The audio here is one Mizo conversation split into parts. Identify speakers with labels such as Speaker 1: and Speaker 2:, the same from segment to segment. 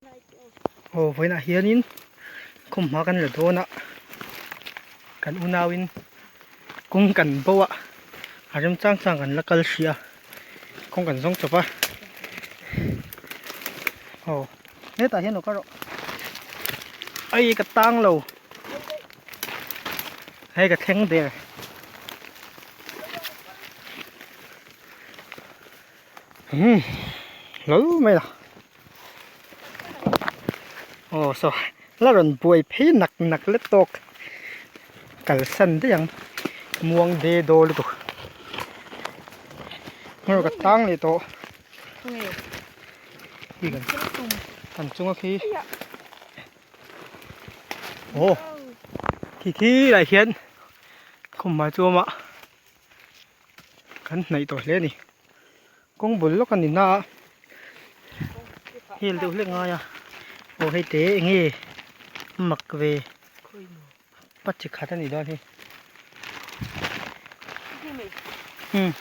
Speaker 1: Aw vawiinah hianin khawmhma kan la dawn a kan unauin kawng kan bo a a remchang chang kan la kal hrih a kawng kan zawng chawp a aw hetah hian aw ka rawh ai ka tang lo hei ka thleng der umm lo mai a. Aw saw la rawn buai phei nak nak let tawk kalsan daih ang muang de daw lutuk hmar ka tang leh tawh khi kan kan chunga khi aw khi khi lai hian khawmhmai chu a awm a kan hnaih tawh hle a ni. Kawng bul lawk a ni na a hel deuh hlek ngai a aw hei te eng nge mak ve pa chi khat a nih dawn hi umm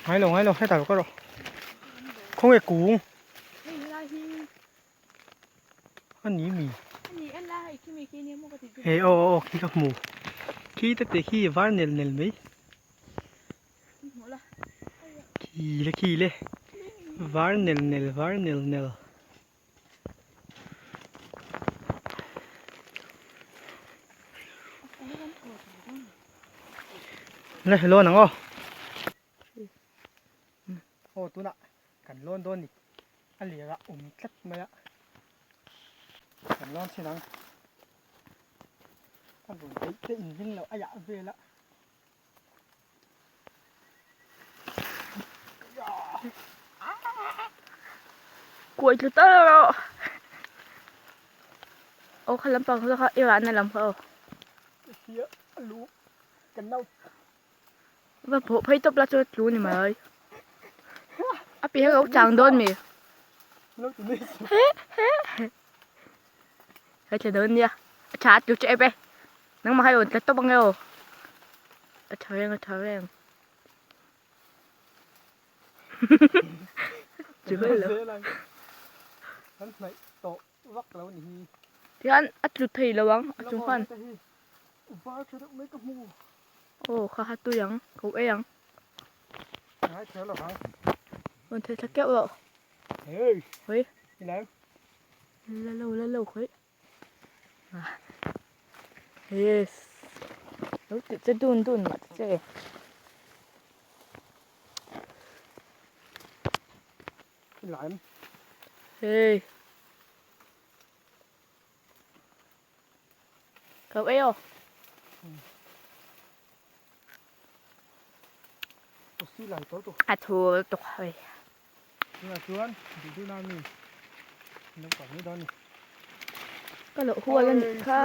Speaker 1: ngai lo ngai lo hetah ka rawh khawnge kung A ni mi? Hei aw aw khi ka hmu. Khi te te khi var nel nel mai. Khi le khi le. Var nel nel var nel nel. Le hello nang aw. Aw tunah kan lawn dawn ni. A lir a awm tlat mai a kan lawn chin ang a rawn beih te in ring loh a yah vel a
Speaker 2: Kuai tlu tal rawh aw kha lampang zawk kha i rahna lam kha aw
Speaker 1: Hia a lu kan nau
Speaker 2: Va phawh phei tawp la chu tlu ni mai. A pi hi lo chang dawn mi. Hei tla dawn nia. A tha tlu tep e. Nangmah kha i rawn tla tawp ange aw. A tha reng a tha reng. Chu mai lo.
Speaker 1: Kan hnaih tawh vak lo ni hi.
Speaker 2: Tihian a tlu thei lo ang a chung khan.
Speaker 1: Var tha deuh mai ka hmu.
Speaker 2: Aw kha kha tui ang ko ei ang.
Speaker 1: Ngai kher lo ang.
Speaker 2: Rawn thei thla keuh rawh.
Speaker 1: Hey.
Speaker 2: Hoi.
Speaker 1: Ilai.
Speaker 2: La lo la lo khoi. Yes. Lo ti che dun dun mah che.
Speaker 1: Ilai.
Speaker 2: Hey. Cậu yêu. A thu tuk hoi.
Speaker 1: Chuan duh na mi
Speaker 2: Ka loh hual a nih kha.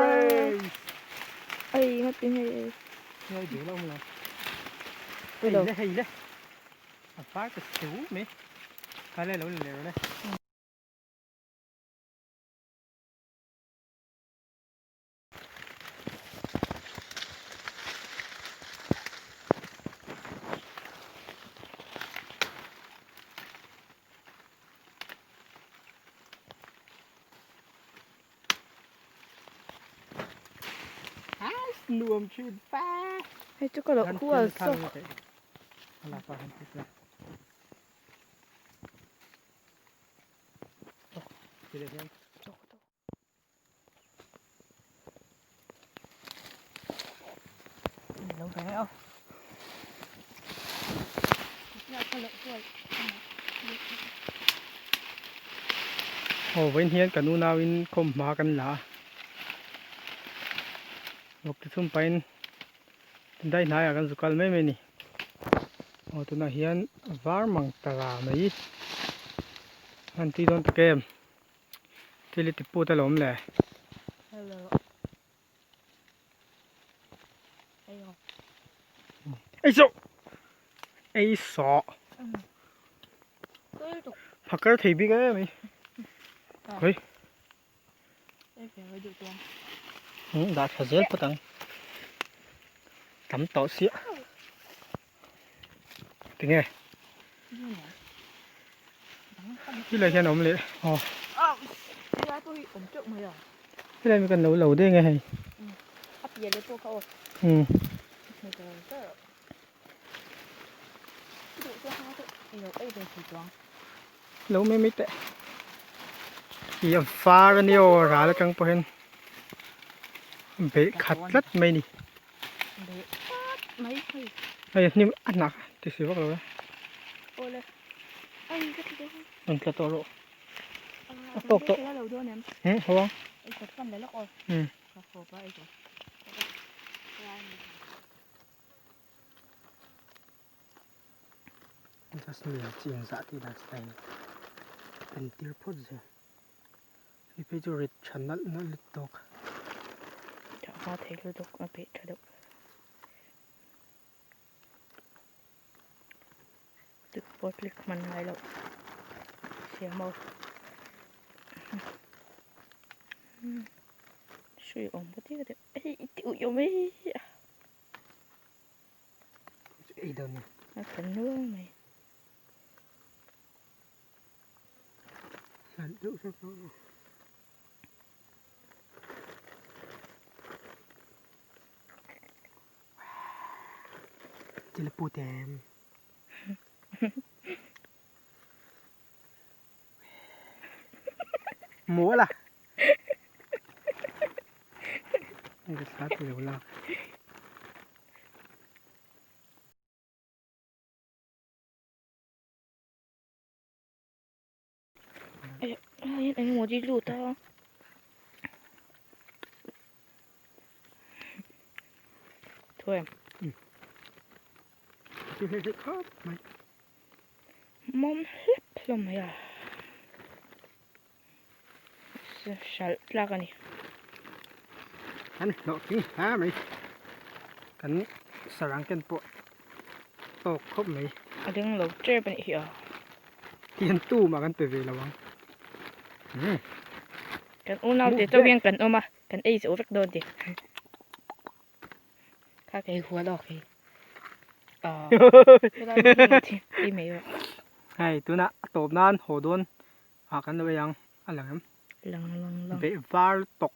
Speaker 2: Ai ngati nge.
Speaker 1: Hei duh lo lo. Hei le hei le. A par ka su me. Ka le lo le le. Nuam thin pa.
Speaker 2: Hei chu ka loh hual zawk.
Speaker 1: Aw vawiin hian kan unauin khawmhma kan la a vawk te chhung pahin dai hnaiah kan zu kal mai mai a ni aw tunah hian var mang tara mai an tui dawn tak em. Thil i ti put alawm le. Ei sawh! Ei sawh! Phakar thei bik em mai. Khawi. Dah tha zel phawt ang. Tam tawh siah. Tinge? Helai hian a awm leh aw. Helai mi kan lo lo deng e hei. Umm. Lo mai mai teh. Ih a var a nia aw ral atang pawh hian beih khat tlat mai a ni. Hei hnim a hnah kha ti si vak lo e. Rawn tla tawh rawh. A tawk tawh. Hmm haw ang. Hmm. Jasmine chi engzah tih dan chitai a ni. Entir phawt zel. Hei phei chu rit tha nalh nalh lut tawk.
Speaker 2: Tha hma thei lutuk a beh tha deuh. Click pawh click hman ngai loh siam ho. Hrui awm ka ti ka ti. Hei i ti uih awm e.
Speaker 1: Ei dawn ni.
Speaker 2: A tlan nual mai.
Speaker 1: Hlan deuh hlek hlek. Chile put em. Múa là. Cái sát liều la.
Speaker 2: Eng emaw chi lut a. Thôi em. Mawm hlep hlawm mai a. Hralh tlak a ni.
Speaker 1: Kan hlawh thing hle mai. Kan sarang ken pawh tawk khawp mai.
Speaker 2: A ding lo tep a nih hi a.
Speaker 1: Tian tumah kan pe ve lo ang.
Speaker 2: Kan unau te chauh hian kan awm a, kan ei zo vek dawn ti. Kha kei hua lawk hi. Ei mai rawh.
Speaker 1: Hei tunah a tawp nan haw dawn ah kan lo ei ang a lang em?
Speaker 2: Lang lang lang.
Speaker 1: Beh var tawk.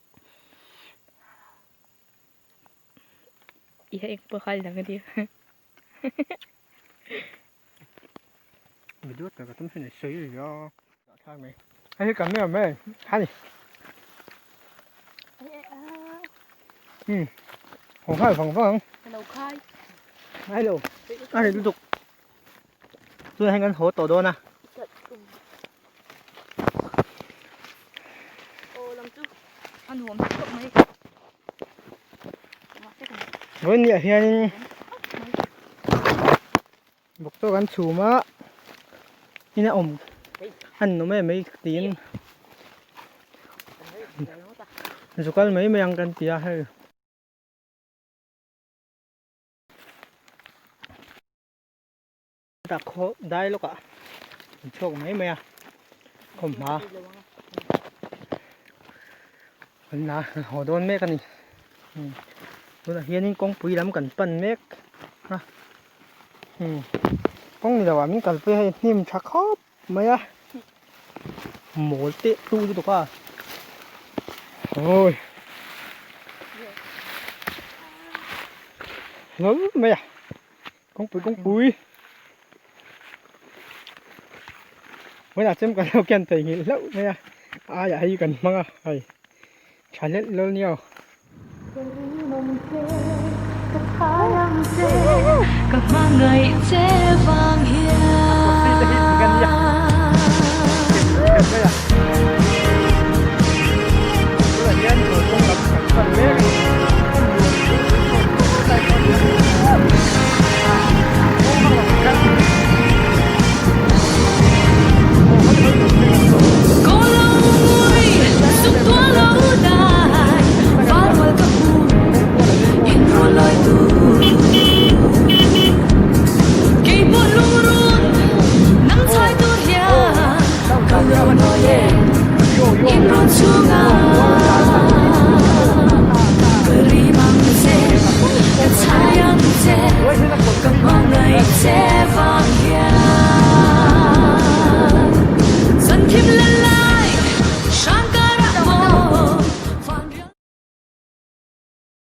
Speaker 2: I ha eng pawh kha a lang a nia.
Speaker 1: Video tak a tum hi ni sawi a. Hei hi kan nia mai a ni. Haw nghal vang vang ang.
Speaker 2: Lo khai.
Speaker 1: Ngai lo. A ri lutuk. Tunah hian kan haw tawh dawn a.
Speaker 2: Aw lam chu a nuam khawp mai.
Speaker 1: Vawiin niah hianin bawk chu kan chhum a ina awm a ni mai mai tiin zu kal mai mai ang kan ti a hei. Tak khaw dai lawkah an chhuak mai mai a khawmhma an la haw dawn mek a ni tunah hianin kawngpui lam kan pan mek a kawng ni loah min kalpui a hei hnim tha khawp mai a mawl teh tlu lutuk a awi hlawl mai a. Kawngpui kawngpui vawiinah chem kan lo ken thei nghilh hlauh mai a aiah hei kan hmang a hei tha hlelh hlawlh nia aw.